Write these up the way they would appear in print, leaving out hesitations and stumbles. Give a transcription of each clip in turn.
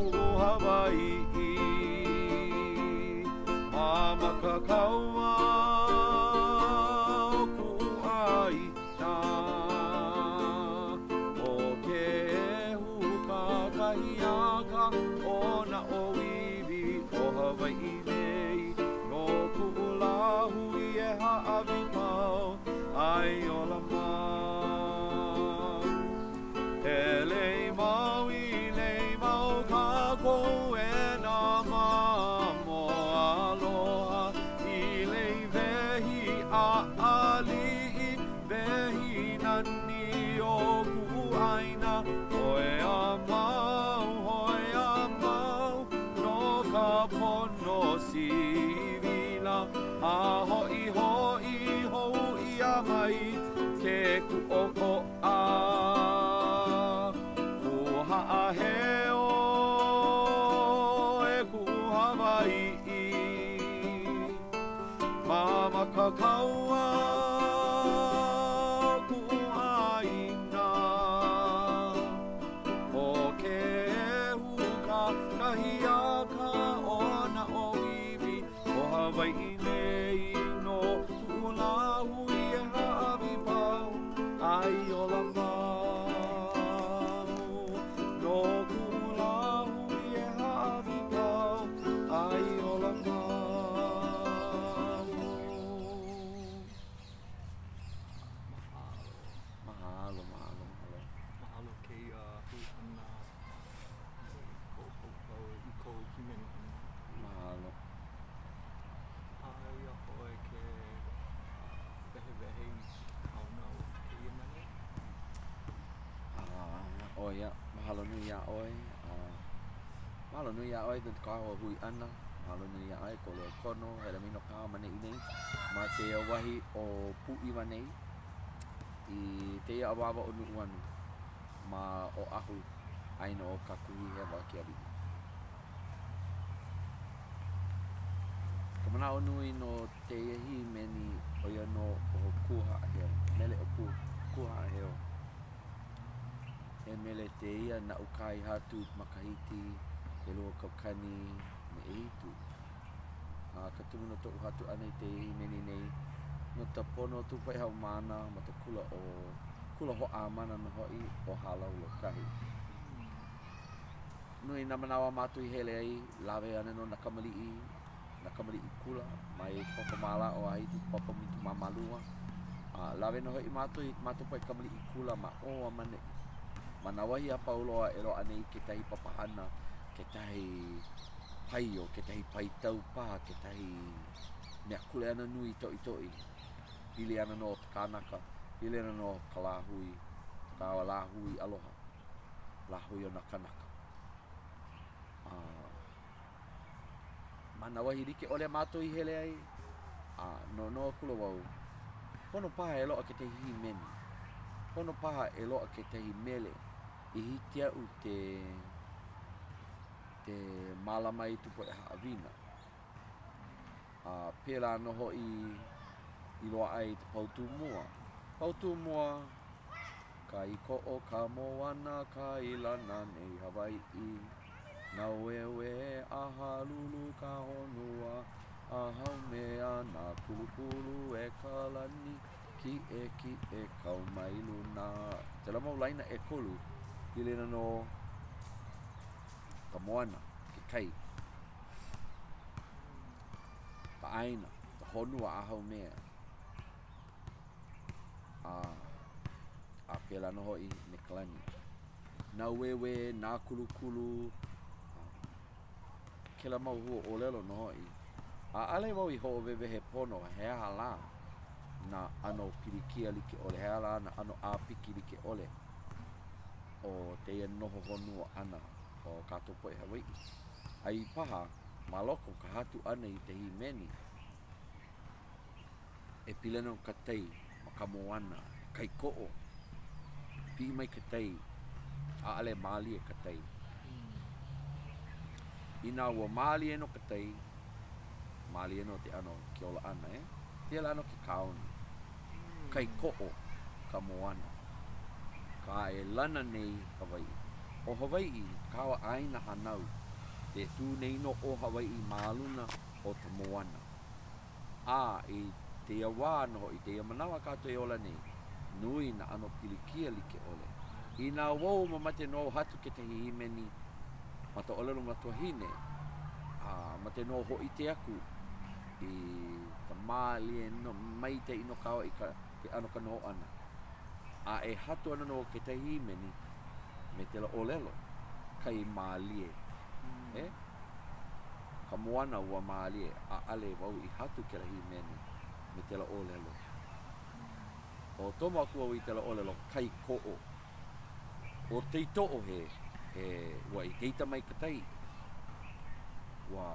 kuʻu Hawaiʻi. Māmaka kaua o kuʻu ʻāina. ʻO ke ehu kakahiaka o nā ʻōiwi o Hawaiʻi nei no kuʻu lāhui e hāʻawi pau ai ola mau. E lei mau i lei mau kākou e nā mamo aloha i lei wehi ʻaʻaliʻi wehi nani o kuʻu ʻāina hoe a mau, hoe a mau no ka pono sivila a hoʻihoʻi hou ʻia mai ke kūʻokoʻa. Kū haʻaheo e kuʻu Hawaiʻi. Māmaka kaua o kuʻu ʻāina. ʻO ke ehu kakahiaka o nā ʻōiwi o Hawaiʻi nei no kuʻu lāhui e hāʻawi pau ai ola mau. No kuʻu lāhui e hāʻawi pau ai ola mau. Mahalo. Mahalo, mahalo, mahalo. Mahalo kēia hui ʻana i kou paukau, i kou hīmeni ʻana. Mahalo. Paʻa iā ʻoe ke wehewehe i ka kaona o kēia mele? ʻO ia, mahalo nui iā ʻoe. Mahalo nui iā ʻoe no ka hui ʻana. Mahalo nui iā ʻoe ko leo kono, hele mai no ka ma neʻi nei ma kēia wahi o Pūʻiwa nei i kēia awāwa o Nuʻuanu ma Oʻahu, ʻāina o Kākuhihewa ke aliʻi. Ka manaʻo nui no kēia hīmeni, ʻo ia nō ʻo Kū Haʻaheo, mele ʻo Kū, Kū Haʻaheo. He mele tēia naʻu kā i hatu i makahiki 2000 me ʻehiku. A ka tumu no toʻu hatu ʻana i tēia hīmeni nei, no ta pono tūpaʻi haumāna ma ta kula ʻo Kula Hoʻāmana nō hoʻi ʻo Hālau Lōkahi. Nui nā manawa a mātou i hele ai, lawe ana nō nā kamaliʻi, nā kamaliʻi kula mai ka papa mālaaʻo a hiki i ka papa ʻumikumamālua. A lawe nō hoʻi mātou i mātou poʻe kamaliʻi kula ma ʻō a ma neʻi. Ma nā wahi a pau loa e loaʻa nei kekahi papahana, kekahi paio, kekahi paitau paha, kekahi mea kuleana nui toʻitoʻi. Pili ana nō ka kānaka, pili ana nō ka lāhui, ka lāhui aloha. lāhui o nā kānaka. A ma nā wahi like ʻole a mātou i hele ai, a noʻonoʻo akula wau, pono paha e loaʻa kekahi hīmeni, pono paha e loaʻa kekahi mele i hiki iaʻu ke ke mālama i ka poʻe haʻawina. A pēlā nō hoʻi i loaʻa ai ka paukū mua. Paukū mua. Kai koʻo ka moana ka i lana nei Hawaiʻi Nāueue a halulu ka honua A Haumea nākulukulu e ka lani Kiʻekiʻe kau mai luna Kēlā mau laina ʻekolu pili ana no ka moana, ke kai, ka ʻāina, ka honua a Haumea. A, a pēlā nō hoʻi me ka lani. Nāueue, nākulukulu, kēlā mau hua ʻōlelo nō hoʻi. ʻAʻole wau i hoʻowewehe pono he aha lā nā ʻano pilikia like ʻole, he aha lā nā ʻano ʻāpiki like ʻole o kēia noho honua ʻana o kākou poʻe Hawaiʻi. A i paha ma loko o ka hatu ʻana i ka hīmeni, E pili ana ka tai ma ka moana, he kai koʻo. Piʻi mai ka tai, ʻaʻole mālie ka tai. Inā ua mālie nō ka tai, mālie nō ke ʻano ke ola ʻana, e? Pēlā nō ke kaona. Kai koʻo ka moana, ka e lana nei Hawaiʻi. ʻO Hawaiʻi kāua ʻāina hānau, e tū nei nō ʻo Hawaiʻi ma luna o ka moana. A i tēia wā nō hoʻi, tēia manawa a kātou e ola nei, nui nā ʻano pilikia like ʻole. Inā wau mamate nō hatu kekahi hīmeni ma ka ʻōlelo makuahine, a mate nō hōʻike aku i ka mālie no, maikaʻi no kāua i ka, ke ʻano ka noho ʻana. A e hatu ana nō kekahi hīmeni me kēlā ʻōlelo, kai mālie. E? Ka moana ua mālie, ʻaʻale wau i hatu kēlā hīmeni me kēlā ʻōlelo. ʻO tomo aku au i kēlā ʻōlelo kai koʻo. ʻO Teitoʻo he, he, ua ikaika mai ka tai. Ua,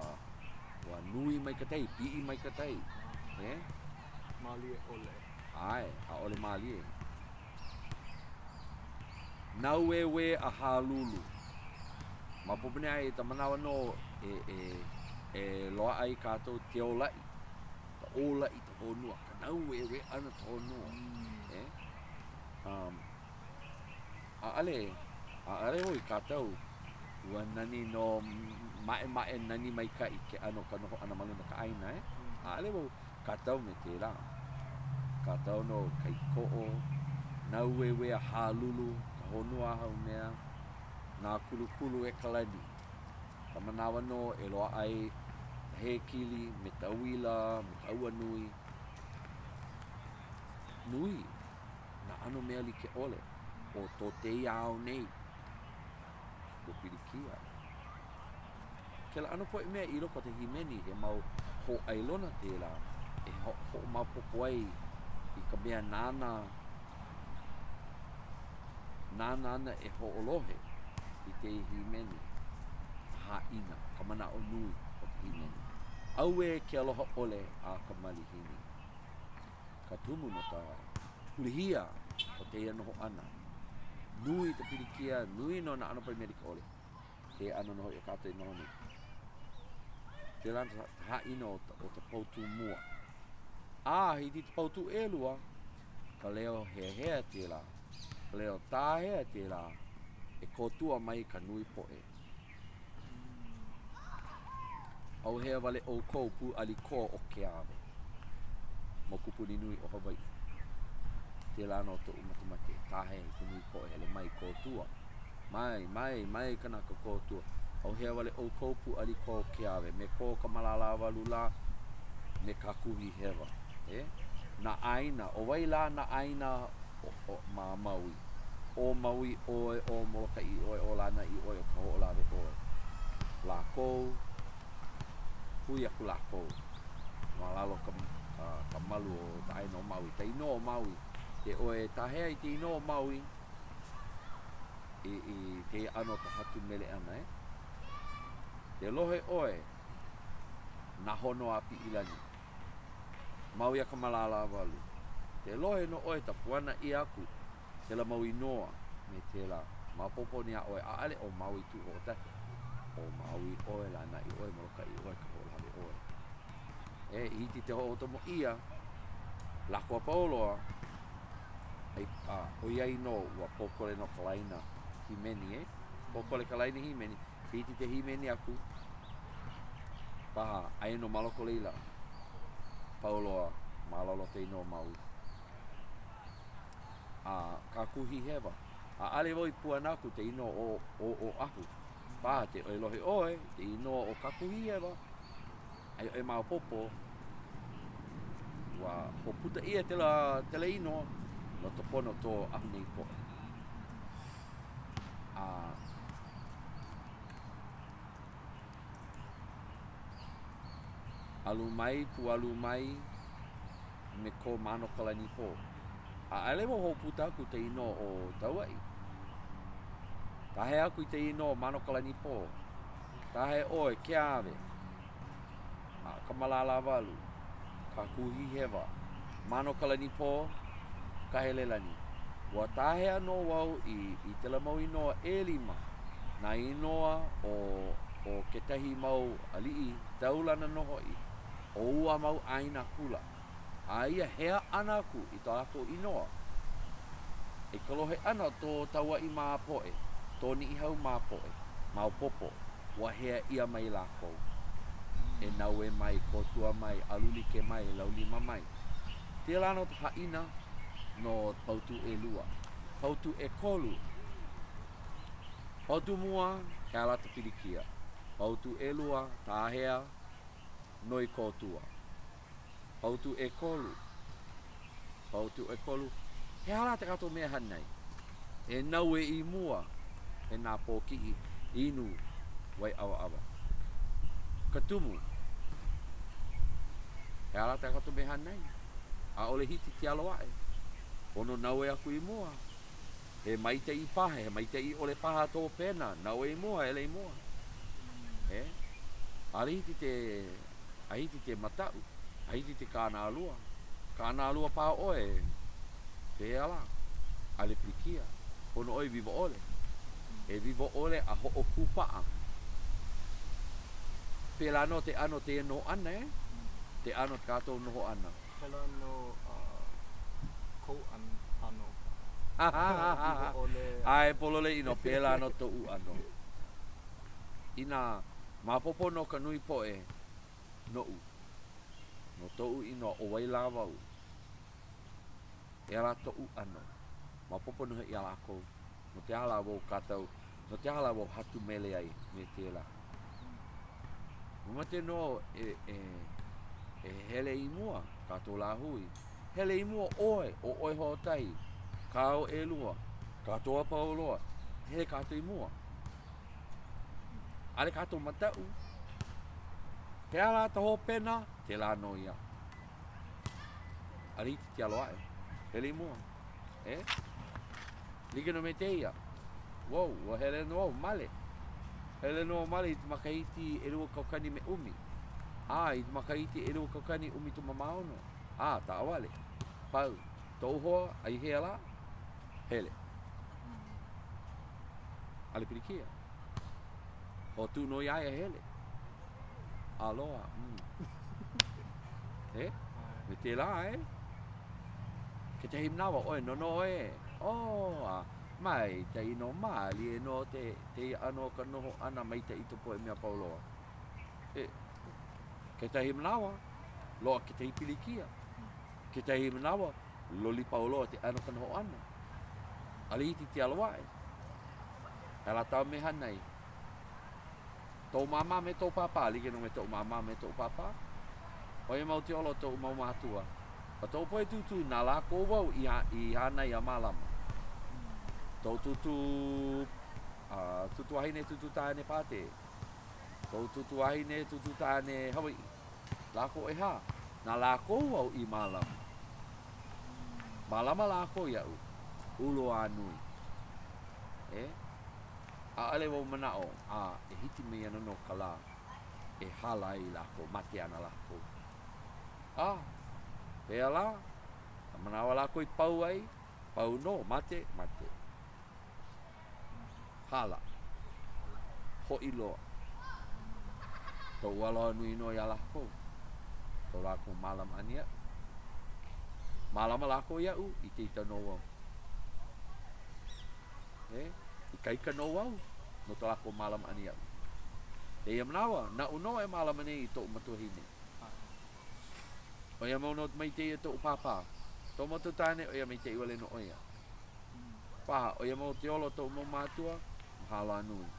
ua nui mai ka tai, piʻi mai ka tai. E? Mālie ʻole. ʻAe, ʻaʻole mālie. Nāueue a hālulu. Maopopo nei aia i ka manawa nō e, e, e loaʻa ai kātou ke ōlaʻi. Ka ōlaʻi ka honua, ka nāueue ʻana ka honua. Mm. E? Um, ʻaʻale, ʻaʻale wau i kākau, ua nani nō, maʻemaʻe nani maikaʻi ke ʻano o ka noho ʻana ma luna o ka ʻāina, e? ʻAʻale wau kākau me kēlā. Kākau nō kai koʻo, nāueue a hālulu ka honua a Haumea, nā kulukulu e ka lani. Ka manawa nō e loaʻa ai ka hekili me ka uila, me ka ua nui. Nui nā ʻano mea like ʻole o to tēia ao nei. Ua pilikia. Kēlā ʻano poʻe mea i loko o ka hīmeni, he mau hōʻailona kēlā e hoʻomaopopo ai i ka mea nāna nāna ana e hoʻolohe i kēia hīmeni, ka hāʻina, ka manaʻo nui o ka hīmeni. ʻAuē ke aloha ʻole a ka malihini. Ka tumu no ka hulihia o kēia noho ʻana. Nui ka pilikia, nui nō nā ʻano poʻe mea like ʻole. Ke ʻano nō hoʻi o kātou e noho nei. Kēlā ka hāʻina o o ka paukū mua. A hiki ka paukū ʻelua, ka leo heahea kēlā, ka leo tāhea kēlā e kōkua mai ka nui poʻe. ʻAuhea wale ʻoukou pūʻali koa o Keawe, mokupuni nui o Hawaiʻi. Kēlā nō toʻu makemake, kāhea i ka nui poʻe hele mai kōkua. Mai, mai, mai kanaka kōkua. ʻAuhea wale ʻoukou pūʻali koa o Keawe, me ko Kamalālāwalu lā, me Kākuhihewa. E? Nā ʻāina, ʻo wai lā nā ʻāina o, o, ma Maui? ʻO Maui ʻoe, ʻo Molokaʻi ʻoe, ʻo Lānaʻi ʻoe, ʻo Kahoʻolawe ʻoe. Lākou, hui aku lākou ma lalo ka, ka, ka malu o ka ʻāina o Maui, ka inoa o Maui. Ke ʻoe tāhea i ke inoa o Maui i, i kēia ʻano o ka hatu mele ʻana, e? Ke lohe ʻoe, nā hono a Piʻilani. Maui a Kamalālāwalu. Ke lohe nō ʻoe ka puana ʻia aku kēlā mau inoa me kēlā maopopo nō iā ʻoe, ʻaʻale ʻo Maui tū hoʻokahi. ʻO Maui ʻoe, Lānaʻi ʻoe, Molokaʻi ʻoe, Kahoʻolawe ʻoe. E, i hiki ke hoʻotomo ʻia lākou a pau loa, a ʻoiai nō ua pōkole nō ka laina hīmeni, e? Pōkole ka laina hīmeni, hiki ke hīmeni aku, paha, aia nō ma loko laila, pau loa ma lalo ka inoa Maui. A Kākuhihewa, ʻaʻale wau i puana aku te inoa o, o Oʻahu. Paha ke ʻoe lohe ʻoe i te inoa o Kākuhihewa, aia ʻoe maopopo, ua hoʻopuka ʻia kēlā, kēlā inoa no ka pono o ko Oʻahu nei poʻe. A Alu mai, pūalu mai me ko Manokalanipō. ʻAʻole wau hoʻopuka aku i ka inoa o Kauaʻi. Kāhea aku i ka inoa o Manokalanipō. Kāhea ʻoe, Keawe, a Kamalālāwalu, Kākuhihewa, Manokalanipō, Kahelelani. Ua kāhea nō wau i, i kēlā mau inoa ʻelima, nā inoa o, o kekahi mau aliʻi kaulana nō hoʻi o ua mau ʻāina kula. A ia hea ʻana aku i ko lākou inoa, i ka lohe ʻana o to Kauaʻi mā poʻe. Tō Niʻihau mā poʻe, maopopo, ua hea ʻia mai lākou. E naue mai, kōtua mai, alu like mai, laulima mai. Tēlā nō ka haʻina no pautū ʻelua. Pautū ʻekolu. Pautū mua, he ala ta pilikia. Pautū ʻelua, tāhea, noi kōtua. Pautū ʻekolu. Pautū ʻekolu, he aha lā ta kātou mea hana ai? E naue i mua e nā pōkiʻi inu wai ʻawaʻawa. Ka tumu, he aha lā ta kātou mea hana ai? ʻAʻole hiki ke alo aʻe. Pono naue aku i mua. He maikaʻi paha, he maikaʻi ʻole paha tō pena, naue i mua, hele i mua. E? ʻAʻole hiki ke, a hiki ke mataʻu, a hiki ke kānālua. Kānālua paha ʻoe, pehea lā? ʻAʻole pilikia. Pono ʻoe wiwo ʻole. E wiwo ʻole a hoʻokūpaʻa. Pēlā nō te ʻano tēia noho ʻana, e? Te ʻano kātou noho ʻana. Pēlā nō kou ʻano. Wiwo ʻole. ʻAe, pololei nō, pēlā nō toʻu ʻano. Inā maopopo nō ka nui poʻe noʻu, no toʻu inoa ʻo wai lā wau, he aha lā toʻu ʻano, maopopo nō hoʻi iā lākou, no ke aha lā wau kākau, no ke aha lā wau hatu mele ai me kēlā. Mamake nō e, e, e hele i mua kātou lāhui. Hele i mua ʻoe, ʻo ʻoe hoʻokahi, kāu ʻelua, kātou a pau loa, hele kātou i mua. ʻAʻole kātou mataʻu. He aha lā ka hopena? Kēlā nō ia. ʻAʻole hiki ke alo aʻe. Hele i mua. E? Like nō me tēia. Whoa, ua hele nō au, male. Hele nō au male i ka makahiki 2010. A, i ka makahiki 2016. A, taʻawale. Pau. Toʻu hoa, a i hea lā? Hele. ʻAʻole pilikia. Hoʻotu nō iā ia hele. Aloha. Mm. E? Me tēlā, e? Kekahi manawa, ʻoe nono ʻoe. Oh, a maikaʻi nō, mālie nō te, tēia ʻano o ka noho ʻana maikaʻi ka poʻe mea pau loa. E, kekahi manawa, loaʻa kekahi pilikia. Kekahi manawa, loli pau loa ke ʻano o ka noho ʻana. ʻAʻole hiki ke alo aʻe. He aha lā tāu mea hana ai? Tou māmā me tou pāpā, like nō me toʻu māmā me toʻu pāpā. ʻOia mau ke ola o toʻu mau mākua. ʻO toʻu poʻe tūtū, na lākou wau i, i hānai a mālama. Toʻu tūtū, uh, tūtū wahine, tūtū tāne Pātē. Toʻu tūtū wahine, tūtū tāne Hawaiʻi. Lākou ʻehā, na lākou wau i mālama. Mālama lākou iaʻu, ulu a nui. E? ʻAʻole wau manaʻo, a e hiki mai ana nō ka lā e hala ai lākou, make ana lākou. A, pehea lā? Ka manawa lākou i pau ai, pau nō, make, make. Hala. Hoʻi loa. Toʻu aloha nui nō iā lākou. Ko lākou mālama ʻana iaʻu. Mālama lākou iaʻu, ikaika nō wau. E, ikaika nō wau no ko lākou mālama ʻana iaʻu. Eia manawa, naʻu nō e mālama nei i toʻu makuahine. ʻOia mau nō maikaʻi o toʻu pāpā. Toʻu makuakāne, ʻoia maikaʻi wale nō ʻo ia. Paha, ʻoia mau ke ola o toʻu mau mātua, mahalo a nui.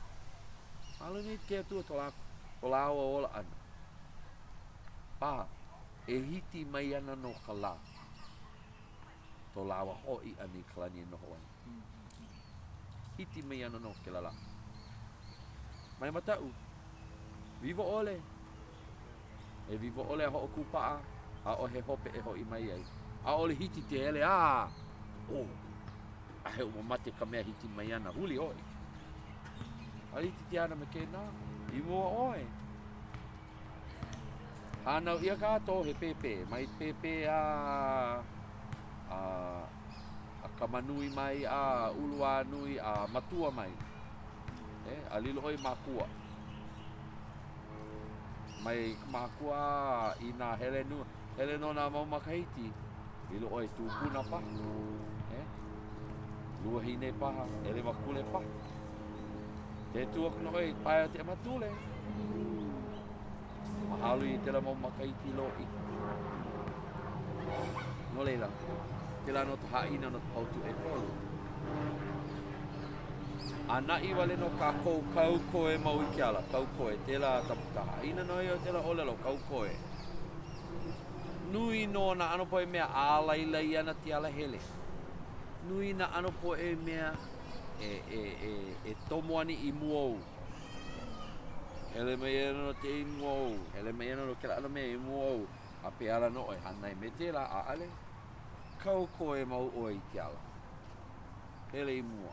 Mahalo nui ke Akua ko lā, ko lāua ola ʻana. Paha, e hiki mai ana nō ka lā. To lāua hoʻi ʻana i ka lani e noho ai. Hiki mai ana nō kēlā lā. Mai mataʻu, wiwo ʻole, e wiwo ʻole a hoʻokūpaʻa, ʻaʻohe hope e hoʻi mai ai. ʻAʻole hiki ke hele a, oh, a he ua make ka mea hiki mai ana, huli hoʻi. ʻAʻole hiki ke hana me kēnā, i mua ʻoe. Hānau ʻia kākou he pēpē, mai pēpē a a a kamanui mai a ulu a nui a matua mai. E, a lilo ʻoe i makua. Mai ka makua i nā hele nu, hele nō nā mau makahiki, lilo ʻoe i tūpuna paha. E, luahine paha, ʻelemakule paha. Te tū aku nō ʻoe i pae o te ʻematule. Mahalo i tēlā mau makahiki lōʻihi. No laila, tēlā nō ta hāʻina no ka pautū ʻekolu. A naʻi wale nō kākou kau koe mau i ke ala, kau koe. Tēlā ta, ta hāʻina nō ia o tēlā ʻōlelo, kau koe. Nui nō nā ʻano poʻe mea ālailai ana te ala hele. Nui nā ʻano poʻe mea e, e, e, e tomo ana i mua ou. Hele mai ana no te i mua ou, hele mai ana no kēlā ʻano mea i mua ou, a pēia ala nō ʻoe, hānai me tēlā, ʻaʻale. Kau koe mau ʻoe i ke ala. Hele i mua.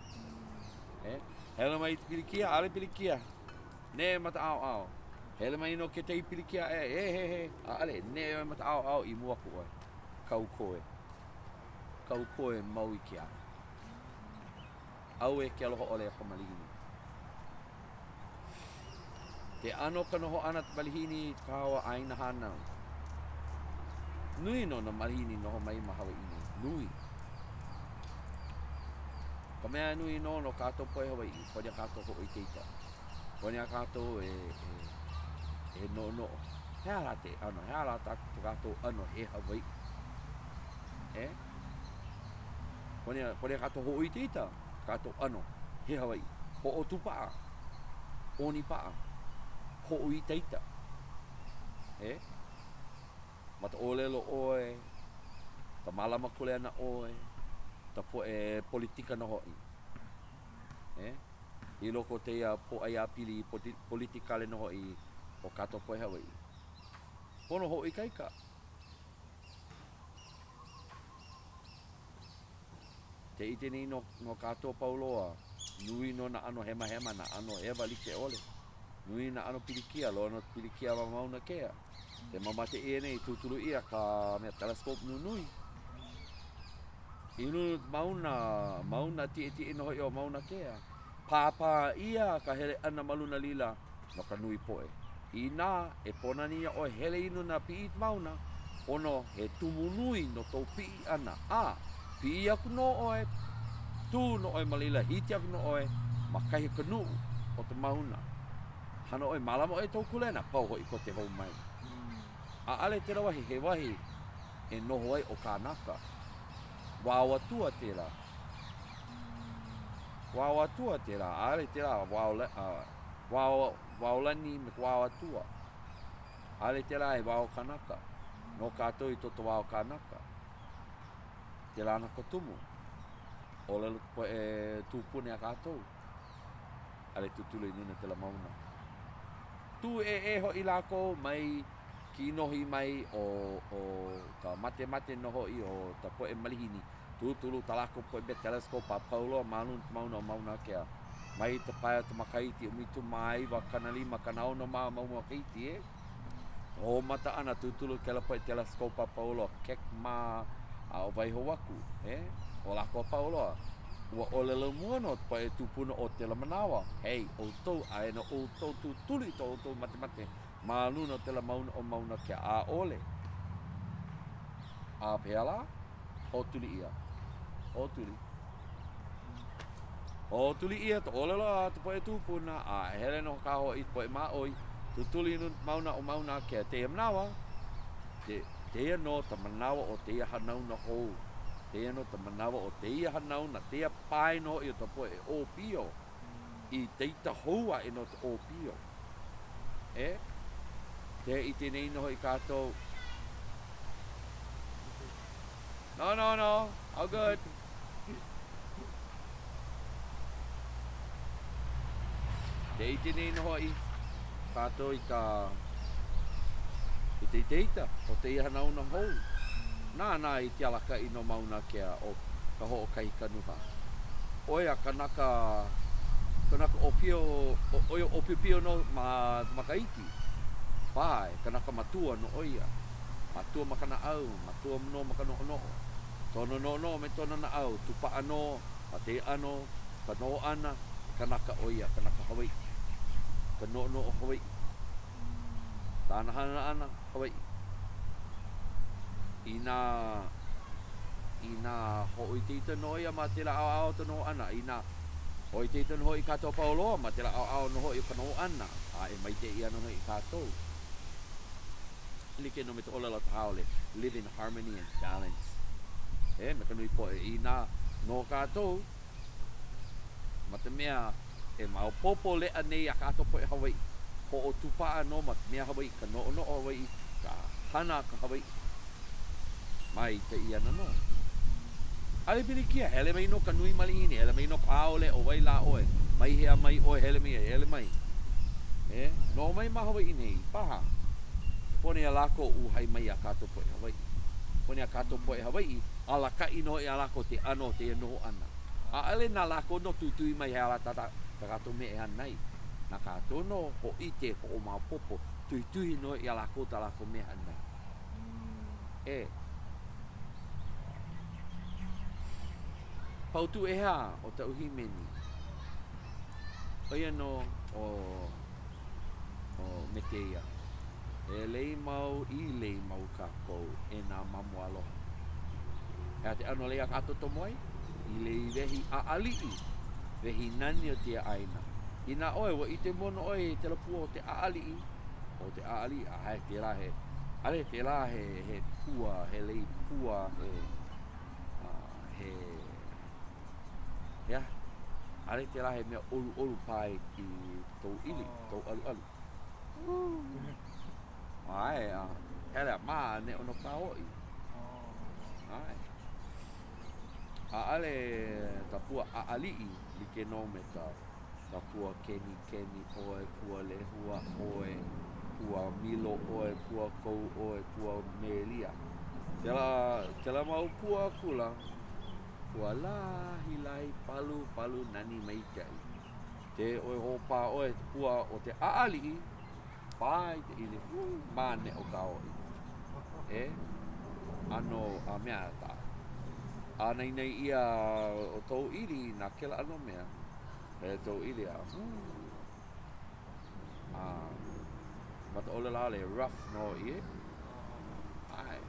E? Hele mai i te pilikia, ʻaʻale pilikia. Neʻe ma ka ʻaoʻao. Hele mai nō kekahi pilikia aʻe, e he he, ʻaʻale, neʻe ʻoe ma ka ʻaoʻao i mua aku ʻoe. Kau koe. Kau koe mau i ke ala. ʻAuē ke aloha ʻole a ka malihini. Ke ʻano ka noho ʻana ka malihini i kāua ʻāina hānau. Nui nō nā malihini noho mai ma Hawaiʻi nei. Nui. Ka mea nui nō no kātou poʻe Hawaiʻi, pono iā kātou hoʻoikaika. Pono iā kātou e, e, e noʻonoʻo. He aha lā te ʻano, he aha lā tā kātou ʻano he Hawaiʻi? E? Pono iā, pono iā kātou hoʻoitaita kātou ʻano he Hawaiʻi. Hoʻotūpaʻa, ʻonipaʻa, hoʻoitaita. E? Ma ka ʻōlelo ʻoe, ka mālama kuleana ʻoe, ka poʻe politika nō hoʻi. E? I loko o tēia pōʻaiapili politikale nō hoʻi o kātou poʻe Hawaiʻi. Pono hoʻoikaika. Ke ʻike nei nō, no kātou pau loa, nui nō nā ʻano hemahema, nā ʻano hewa like ʻole. Nui nā ʻano pilikia, loa nō ka pilikia ma Mauna Kea. Ke mamate ʻia nei, tūtulu ʻia ka mea telescope nunui. I luna mauna, mauna kiʻekiʻe nō hoʻi o Mauna Kea. Pāpā ʻia ka hele ʻana ma luna lila no ka nui poʻe. Inā e pōnani iā ʻoe hele i luna piʻi mauna, pono he tumu nui no tou piʻi ʻana, a piʻi aku nō ʻoe, tū nō ʻoe ma laila, hiki aku nō ʻoe ma kahi o ka nuʻu o ka mauna. Hana ʻoe, mālama ʻoe i tou kuleana, pau hoʻi koke hou mai. ʻAʻale tēlā wahi he wahi e noho ai ʻo kānaka. Wao atua tēlā. Wao atua tēlā, ʻaʻale tēlā wao, wao, wao lani me ka wao atua. ʻAʻale tēlā he wao kanaka. No kātou i toto wao kanaka. Tēlā na ka tumu. ʻŌlelo ka poʻe tūpuna iā kātou. ʻAʻale tūtulu i luna tēlā mauna. Tūʻēʻē hoʻi lākou mai kinohi mai o, o ka matemate nō hoʻi o ka poʻe malihini. Tūtulu tā lākou poʻe mea telescope a pau loa ma luna ka mauna o Mauna Kea. Mai ka pae o ka makahiki 19, 50, 60 mā mau makahiki, e. Hoʻomata ʻana tūtulu kēlā poʻe telescope a pau loa, Keck mā a ʻo waiho aku, e. ʻO lākou a pau loa. Ua ʻōlelo mua nō ka poʻe tūpuna o tēlā manawa, Hei, ʻoukou, aia nō ʻoukou tūtulu i to ʻoukou matemate ma luna o tēlā mauna o Mauna Kea, ʻaʻole. A pehea lā? Hoʻotuli ʻia. Hoʻotuli. Hoʻotuli ʻia ka ʻōlelo a ka poʻe tūpuna, a hele nō kā hoʻi ka poʻe māʻoi, tūtulu i mauna o Mauna Kea. Tēia manawa, tēia nō ka manawa o tēia hanauna hou. Tēia nō ka manawa o tēia hanauna, tēia pae nō hoʻi o ka poʻe ʻōpio itaika hou aʻe nō ka ʻōpio. E? Ke ʻike nei nō hoʻi kākou. No, no, no. All good. Ke ʻike nei nō hoʻi kākou i ka i te itaika o tēia hanauna hou. Nāna i ke alakaʻi no Mauna Kea ʻo Kahoʻokahi Kanuha. ʻO ia kanaka, kanaka ʻōpio, ʻo ia ʻōpiopio nō ma Makaiki. Paha, he kanaka matua nō ʻo ia. Matua ma ka naʻau, matua nō ma ka noʻonoʻo. Kona noʻonoʻo me kona naʻau, tūpaʻa nō ma kēia ʻano ka noho ʻana, he kanaka ʻo ia, kanaka Hawaiʻi. Ka noʻonoʻo Hawaiʻi. Kāna hana ʻana, Hawaiʻi. Inā, inā hoʻoitaita nō ia ma kēlā ʻaoʻao o ka noho ʻana, inā. Hoʻoitaita nō hoʻi kātou a pau loa ma tēlā ʻaoʻao nō hoʻi o ka noho ʻana, a e maikaʻi ana hoʻi kākou. Like nō me ka ʻōlelo a ka haole, live in harmony and balance. E, me ka nui poʻe inā nō kākou, ma ka mea e maopopo leʻa nei iā kākou poʻe Hawaiʻi, hoʻotūpaʻa nō ma ka mea Hawaiʻi, ka noʻonoʻo Hawaiʻi, ka hana a ka Hawaiʻi. Maikaʻi ana nō. ʻAʻole pilikia, hele mai nō ka nui malihini, hele mai nō ka haole, ʻo wai lā ʻoe, mai hea mai ʻoe, hele mai, hele mai. E, noho mai ma Hawaiʻi nei, paha. Pono iā lākou uhai mai iā kātou poʻe Hawaiʻi. Pono iā kātou poʻe Hawaiʻi, alakaʻi nō iā lākou ke ʻano o kēia noho ʻana. ʻAʻole na lākou nō tuitui mai he aha lā tā kātou mea e hana ai. Na kātou nō hōʻike, hoʻomaopopo, tuitui nō iā lākou tā lākou mea e hana ai. E. Paukū ʻehā o kaʻu hīmeni. ʻO ia nō ʻo, ʻo me kēia. E lei mau i lei mau kākou e nā mamo aloha. He aha ke ʻano lei a kākou tomo ai? I lei wehi ʻaʻaliʻi, wehi nani o kēia ʻāina. Inā ʻoe, ua ʻike mua nō ʻoe i kēlā pua o ke ʻaʻaliʻi, ʻo ke ʻaʻaliʻi, ʻae, kēlā he, ʻaʻole kēlā he, he pua, he lei pua, he, uh, he, he aha? ʻAʻole kēlā he mea ʻoluʻolu pā i, i kou ʻili, kou ʻaluʻalu. ʻAe, a hele a maneʻo nō kā hoʻi. ʻAe. ʻAʻole ka pua ʻaʻaliʻi like nō me ka ka pua kenikeni ʻoe, pua lehua ʻoe, pua milo ʻoe, pua kou ʻoe, pua melia. Kēlā, kēlā mau pua akula, pua lahilahi, palupalu, nani maikaʻi. Ke ʻoe hoʻopā ʻoe i ka pua o ke ʻaʻaliʻi, pā i ka ʻili, maneʻo kā hoʻi. E, ʻano a mea tā. ʻĀnainai ʻia o kou ʻili na kēlā ʻano mea. He kou ʻili a, a ma ka ʻōlelo haole, rough nō hoʻi, e? ʻAe.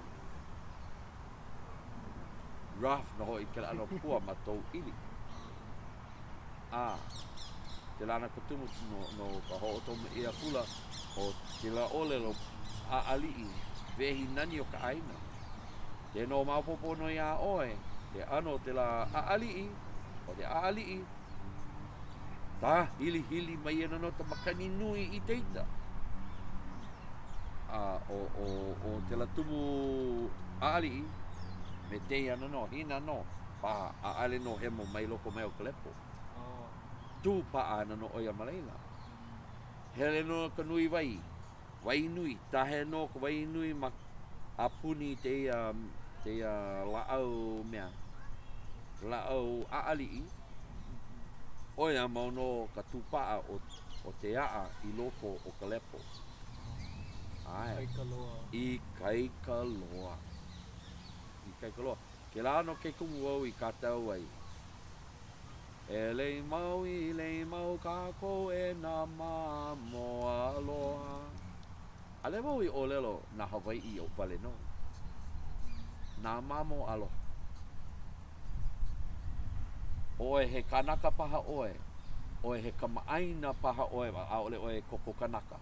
Rough nō hoʻi kēlā ʻano pua ma kou ʻili. A, kēlā ana ka tumu no, no ka hoʻotomo ʻia akula o kēlā ʻōlelo ʻaʻaliʻi wehi nani o ka ʻāina. Ke nō maopopo nō iā ʻoe ke ʻano o kēlā ʻaʻaliʻi, o ke ʻaʻaliʻi, tāhilihili mai ana nō ka makani nui ikaika. A ʻo, ʻo, ʻo kēlā tumu ʻaʻaliʻi, me kēia ana nō, hina nō. Paha, ʻaʻole nō hemo mai loko mai o ka lepo. Tū paʻa ana nō ʻo ia ma laila. Hele nō ka nui wai, wai nui, tahe nō ka wai nui ma a puni kēia, kēia lāʻau mea, lāʻau ʻaʻaliʻi, ʻo ia mau nō ka tū paʻa o, o ke aʻa i loko o ka lepo. ʻAe. Ikaika loa. Ikaika loa. Ikaika loa. Kēlā nō ke kumu wau i kākau ai. E lei mau i lei mau kākou e nā mamo aloha. ʻAʻole wau i ʻōlelo nā Hawaiʻi wale nō. Nā mamo aloha. ʻOe he kanaka paha ʻoe, ʻoe he kamaʻāina paha ʻoe, ʻaʻole ʻoe koko kanaka.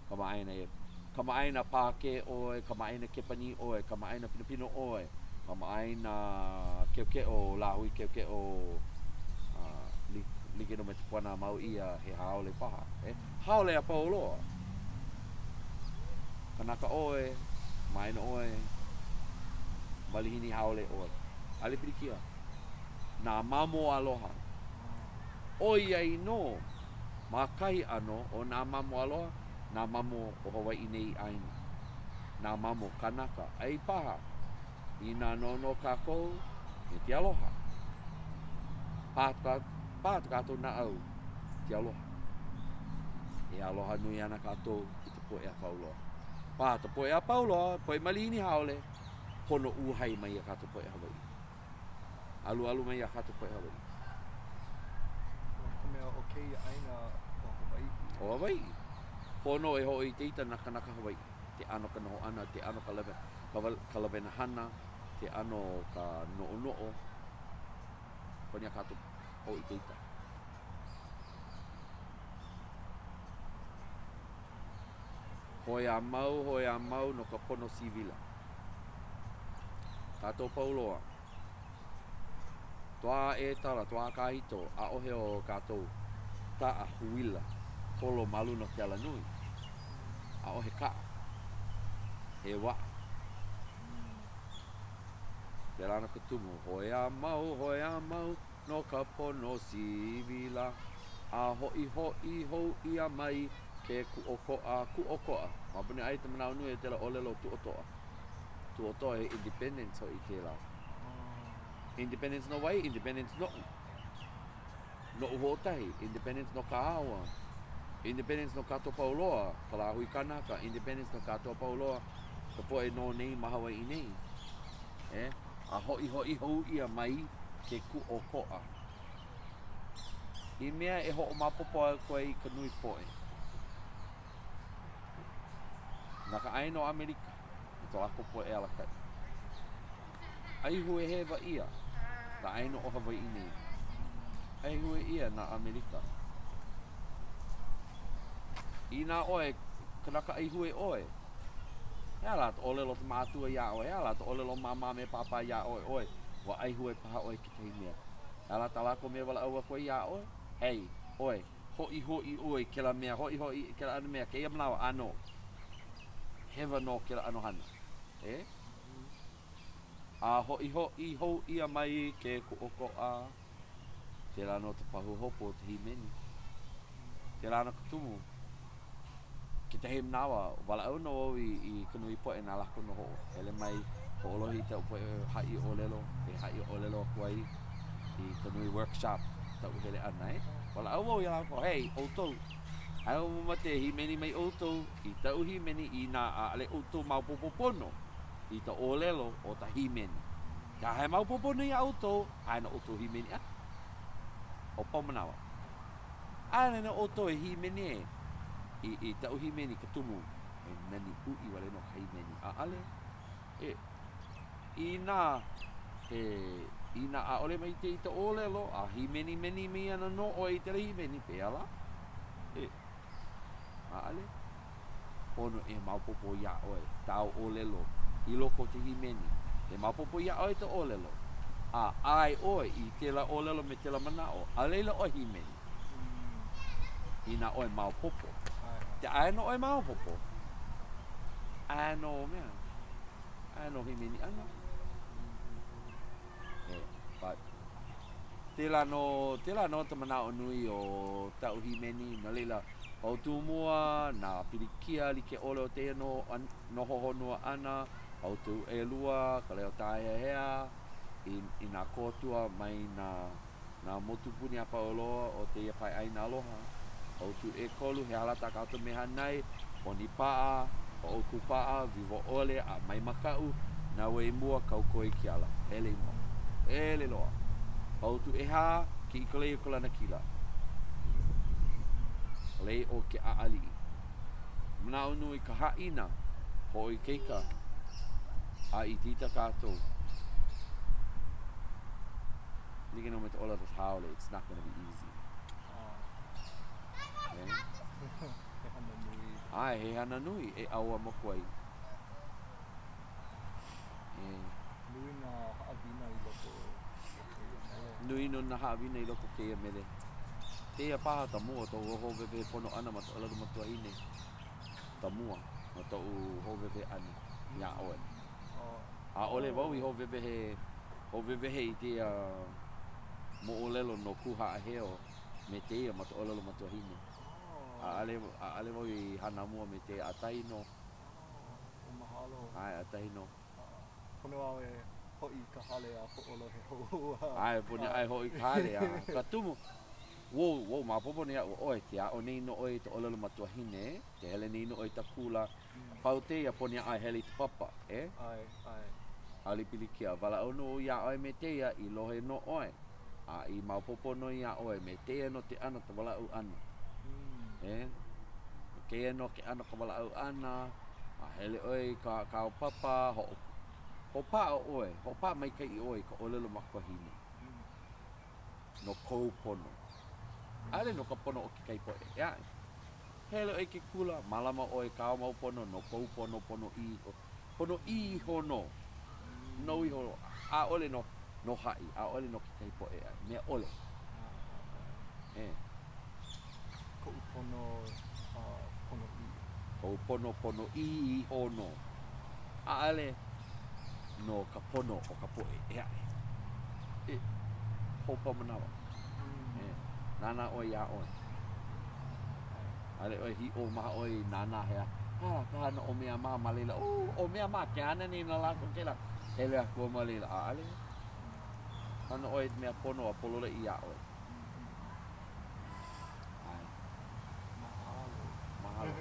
Kamaʻāina e Kamaʻāina Pākē ʻoe, kamaʻāina Kepanī ʻoe, kamaʻāina Pinapino ʻoe, kamaʻāina keokeo, lāhui keokeo, like nō me ka puana mau ʻia he haole paha, e? Haole a pau loa. Kanaka ʻoe, kamaʻāina ʻoe, malihini haole ʻoe. ʻAʻole pilikia. Nā mamo aloha. ʻOiai nō Ma kahi ʻano o nā mamo aloha, nā mamo o Hawaiʻi nei ʻāina, nā mamo kanaka, ʻai paha, inā noʻonoʻo kākou me ke aloha. Pā ka, pā ko kākou naʻau ke aloha. E aloha nui ana kākou i ka poʻe a pau loa. Pā ka poʻe a pau loa, poʻe malihini haole, pono uhai mai iā kākou poʻe Hawaiʻi. Alualu mai iā kātou poʻe Hawaiʻi. No ka mea, ʻo kēia ʻāina ʻo Hawaiʻi. ʻO Hawaiʻi. Pono e hoʻoitaita nā kānaka Hawaiʻi, ke ʻano ka noho ʻana, ke ʻano ka lawe, ka lawena hana, ke ʻano ka noʻonoʻo. Pono iā kātou hoʻoitaita. Hoe a mau, hoe a mau no ka pono sivila. Kātou pau loa. Toa ʻētala, toa kāhito, ʻaʻohe o kātou kaʻa huila holo ma luna o ke alanui. ʻAʻohe kaʻa. He waʻa. Pēlā nō ka tumu. Hoe a mau, hoe a mau no ka pono sivila. A hoʻihoʻi hou ʻia mai ke kūʻokoʻa, kūʻokoʻa. Maopopo ai ka manaʻo nui o tēlā ʻōlelo tuʻotoʻa. Tuʻotoʻa he independence hoʻi kēlā. Independence no wai? Independence noʻu. Noʻu hoʻokahi. Independence no kāua. Independence no kātou pau loa, ka lāhui kanaka. Independence no kātou pau loa, ka poʻe noho nei ma Hawaiʻi nei. E? A hoʻihoʻi hou ʻia mai ke kūʻokoʻa. I mea e hoʻomaopopo aku ai i ka nui poʻe. Na ka ʻāina o ʻAmelika me ko lākou poʻe alakaʻi. ʻAihue hewa ʻia ka ʻāina o Hawaiʻi nei. ʻAihue ʻia nā ʻAmelika. Inā ʻoe kanaka ʻaihue ʻoe, he aha lā ka ʻōlelo ka mātua iā ʻoe? He aha lā ka ʻōlelo māmā me pāpā iā ʻoe ʻoe? Ua ʻaihue paha ʻoe kekahi mea. He aha lā tā lākou mea walaʻau aku ai iā ʻoe? Hey, ʻoe, hoʻihoʻi ʻoe i kēlā mea, hoʻihoʻi i kēlā ʻano mea, kēia manawa, ʻānō. Hewa nō kēlā ʻano hana. E? A hoʻihoʻi hou ʻia mai ke kūʻokoʻa. Kēlā nō ka pahuhopu o ka hīmeni. Kēlā nō ka tumu. Kekahi manawa, walaʻau nō au i, i ka nui poʻe na lākou nō hoʻohele mai, hoʻolohe i kaʻu poʻe haʻi ʻōlelo, e haʻi ʻōlelo aku ai i ka nui workshop kaʻu hele ʻana, e. Walaʻau wau iā lākou, hey, ʻoukou, aia wau mamake e hīmeni mai ʻoukou i kaʻu hīmeni inā ʻaʻole ʻoukou maopopo pono i ka ʻōlelo o ka hīmeni. Ke aha e maopopo nei iā ʻoukou, aia nō ʻoukou hīmeni ʻana. ʻO pau manawa. ʻAʻole nō ʻoukou e hīmeni e i, i kaʻu hīmeni ka tumu, he nani uʻi wale nō ka hīmeni. ʻAʻole. E, inā he, inā ʻaʻole maikaʻi ka ʻōlelo, a hīmeni meni mai ana nō ʻoe i kēlā hīmeni, pehea lā? E, ʻaʻole. Pono e maopopo iā ʻoe kāu ʻōlelo i loko o ka hīmeni. E maopopo iā ʻoe ka ʻōlelo, a ʻae ʻoe i kēlā ʻōlelo me kēlā manaʻo, a laila ʻoe hīmeni. Inā ʻoe maopopo. Ke ʻae nō ʻoe maopopo, ʻae nō mea, ʻae nō hīmeni ʻana. E, but, tēlā nō, tēlā nō ka manaʻo nui o kaʻu hīmeni, no laila, Pahuhopu mua, nā pilikia like ʻole o tēia noho honua ʻana, pahuhopu ʻelua, ka leo tāheahea i, i nā kōtua mai nā, nā motupuni a pau loa o tēia pae ʻāina aloha. Pahuhopu ʻekolu, he aha lā tā kātou mea hānai, ʻonipaʻa, hoʻokūpaʻa, wiwo ʻole, a mai makaʻu, naue i mua, kau koe i ke ala, hele i mua. Hele loa. Pahuhopu ʻehā, kiʻi ka lei o ka lanakila. Ka lei o ke ʻaʻaliʻi. Manaʻo nui ka haʻina, hoʻoikaika, a ikaika kākou. Like nō me ka ʻōlelo haole, it's not gonna be easy. Yeah. He hana nui. ʻAe, he hana nui e ʻauamo aku ai. Yeah. Nui nā haʻawina i loko o kēia mele. Nui nō nā haʻawina i loko o kēia mele. Kēia paha ka mua o toʻu hoʻowewehe pono ʻana ma ka ʻōlelo makuahine. Ka mua o toʻu hoʻowewehe ʻana iā ʻoe. ʻAʻole wau i hoʻowewehe, hoʻowewehe i kēia moʻolelo no Kūhaʻaheo me kēia ma ka ʻōlelo makuahine. ʻAʻole, ʻaʻole wau i hana mua me kēia ʻakahi nō. Mahalo. ʻAe, ʻakahi nō. Pono au e hoʻi i ka hale a hoʻolohe hou. ʻAe, pono e hoʻi i ka hale a ka tumu. Whoa, whoa, maopopo nei iaʻu ʻoe, ke aʻo nei nō ʻoe i ka ʻōlelo makuahine, ke hele nei nō ʻoe i ka kula, pau tēia pono iā ʻoe hele i ka papa, e? ʻAe, ʻae. ʻAʻole pilikia, walaʻau nō iā ʻoe me tēia i lohe nō ʻoe, a i maopopo nō iā ʻoe me tēia nō ke ʻano ka walaʻau ʻana. E? Me kēia nō ke ʻano ka walaʻau ʻana, a hele ʻoe i ka kāu papa, hoʻo, hoʻopaʻa ʻoe, hoʻopaʻa maikaʻi ʻoe i ka ʻōlelo makuahine no kou pono. ʻAʻole no ka pono o kekahi poʻe ʻē aʻe. Hele ʻoe i ke kula, mālama ʻoe i kāu mau pono no kou pono ponoʻī iho. Ponoʻī iho nō. Nou iho, ʻaʻole no, no haʻi, ʻaʻole no kekahi poʻe ʻē aʻe, mea ʻole. E. Koʻu pono ponoʻī. Kou pono ponoʻī iho nō. ʻAʻole no ka pono o ka poʻe ʻē aʻe. E, hope manawa. E, nānā ʻoe iā ʻoe. ʻAʻole ʻoe hiʻo mahaʻoi i nānā he aha ka hana o mea mā ma laila. Oh, ʻo mea mā ke hana nei na lākou kēlā. Hele aku ma laila. ʻAʻole. Hana ʻoe i mea pono a pololeʻi iā ʻoe. ʻAe. Mahalo. Mahalo.